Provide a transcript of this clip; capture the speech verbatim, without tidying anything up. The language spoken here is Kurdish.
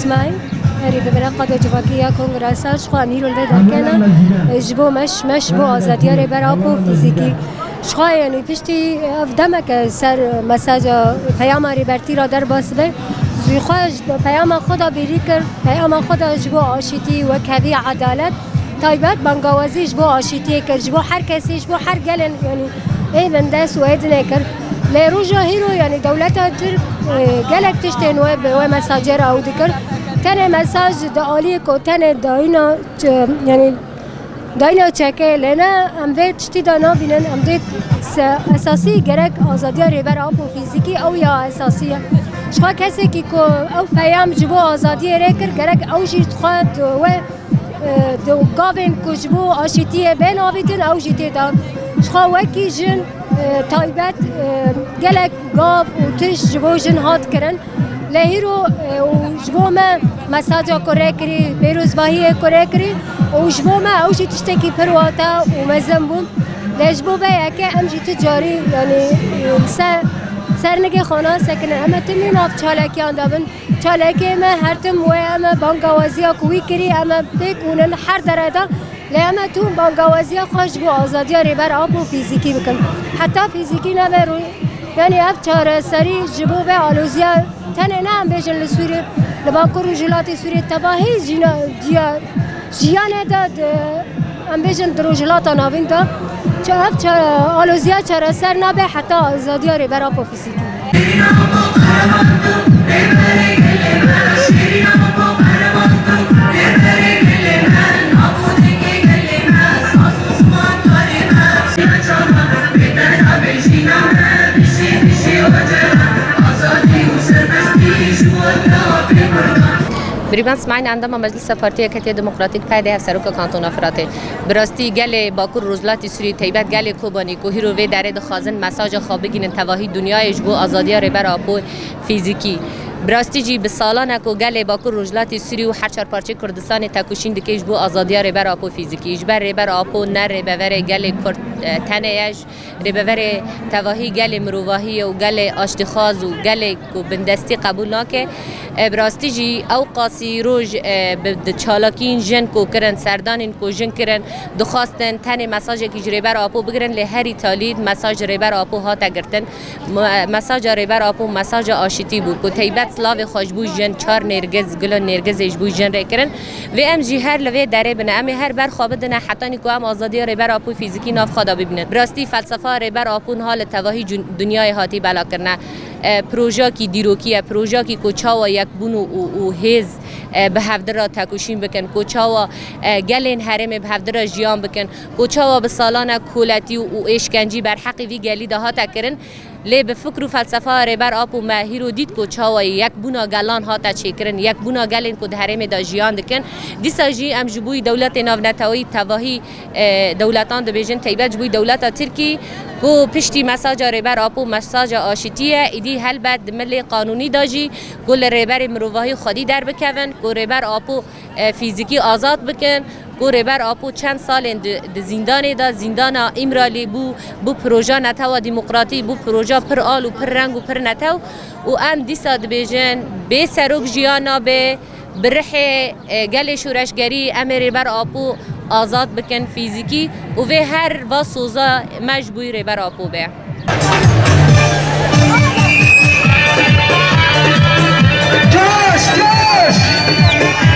Smail, herî bi meleqa do civakî ya kongresa, ji xwe em îro li vê derkene, e, ji bo meş, meş ji bo azadiya Rêber Apo fîzîkî. Ji xwe, yanî, piştî ev demeke ser mesaja peyama Rêbertî re derbas be, ji xwe ji peyama xwe de bêrî kir, peyama xwe de ji bo aşîtî, wekhevî, edalet, taybet bangawazî ji bo aşîtiyê kir, ji bo her kesî, ji bo her gelên, yanî, ê bindest û ê dinê kir. Lê roja hîro, yanî, dewleta Tirk, e, gelek tiştên we bi wê mesajê re ew dikir. Tenê mesaj di aliyê ku tenê dayîna ç-, yanî, dayîna çekê, lê ne, em vê tiştî de nabînin, em vê se-, esasî gerek azadiya Rêber Apo fîzîkî, ew ya esasî ye. Ji xwe kesekî ku ew peyam ji bo azadiyê rê kir, gerek ew jî xwe di wê, e, di gavên ku ji bo aşîtiyê bên avîtin, ew jî tê de. Ji xwe wekî jin, e, taybet, e, gelek gav û tişt ji bo jin hat kirin. Lê hîro, e, û ji bo me mesaja ku rê kirî, pêrozbahiyê ku rê kirî û ji bo me ew jî tiştekî pir wate û mezin bû. Lê ji bo vê yekê em jî tu carî, yanî, e, ser, ser nigê xwe nasekinin. Em ê timî nav çalekiyan de bin. Çalakiyê me her tim wê, em ê bangawaziya ku wî kirî, em ê pêk hûnin her dere de. Lê em ê tu bangawaziya xwe ji bo azadiya Rêber Apo fîzîkî bikin. Heta fîzîkî nebe rû-, yanî ev çareserî ji bo vê aloziya tenê ne em bêjin li Sûriyê, li Bakur Rojhilatê Sûriyê, tevahî jîna-, diya-, jiyanê de, de, em bêjin di Rojhilata Navîn de, ça-, ev ça-, aloziya çareser nabe heta azadiya Rêber Apo fîzîkî. Biriban Smail, endama Meclisa Partiya Yeketiya Demokratîk, P D, hevseroka Kantona Firatê. Bi rastî gelê Bakur Rojhilatê Sûriyê, taybet gelê Kobanî ku hîro vê derê dixwazin mesaja xwe bigihînin tevahî dinyayê ji bo azadiya Rêber Apo fîzîkî. Bi rastî jî bi salan e ku gelê Bakur Rojhilatê Sûrî û her çar parçeyê Kurdistanê tekoşîn dike ji bo azadiya Rêber Apo fîzîkî. Ji ber Rêber Apo ne rêbeverê gelê Kurd, e, tenê ye, ji rêbeverê tevahî gelê mirovahî ye û gelê aştîxwaz û gelê ku bindestî qebûl nake. E, bi rastî jî ew qasî roj, e, bi, di çalakiyên jin ku kirin, serdanên ku jin kirin, dixwastin tenê mesajekî ji Rêber Apo bigirin, lê herî talî mesaj ji Rêber Apo hate girtin. Me-, mesaja Rêber Apo mesaja aşitî bû, ku teybet silavê xwe ji bo jin, çar nêrgiz, gula nêrgizê ji bo jin rê kirin. Vê em jî her li vê derê bine, em ê her ber xwe bidine, hetanî ku em azadiya Rêber Apo fîzikî nav xwe de bibînin. Bi rastî felsefa Rêber Apo niha li tevahî cun-, dinyayê hatî bela kirine. E, projeyakî dîrokî ye, projeyakî ku çawa yekbûn û, û, û hêz, e, bi hevdira tekoşîn bikin, ku çawa, e, gelên herêmê bi hevdira jiyan bikin, ku çawa bi salane koletî û êşkencî berheqî vî gelî de hate kirin. Lê bi fikr û felsefa Rêber Apo me hîro dît ku çawa yekbûna gelan hate çêkirin, yekbûna gelên ku di herêmê de jiyan dikin. Dîsa jî em ji bo dewletê navneteweyî tevahî, e, dewletan dibêjin, teybet ji bo dewleta Tirkî ku piştî mesaja Rêber Apo mesaja aşitî ye, îdî helbet di milê qanûnî de jî ku li rêberê mirovahî xwedî derbikevin, ku Rêber Apo, e, fîzikî azad bikin, ku Rêber Apo çend salên di, di zîndanê de, zîndana Îmralî bû, bû proja netewa demokratî, bû proja pir al û pir reng û pir netew. Û em dîsa dibêjin, bê serok jiyan nabe, bi rihê, e, gelê şoreşgerî em ê Rêber Apo azad bikin fîzikî û vê her va soza me ji bo Rêber Apo be. Coş, coş!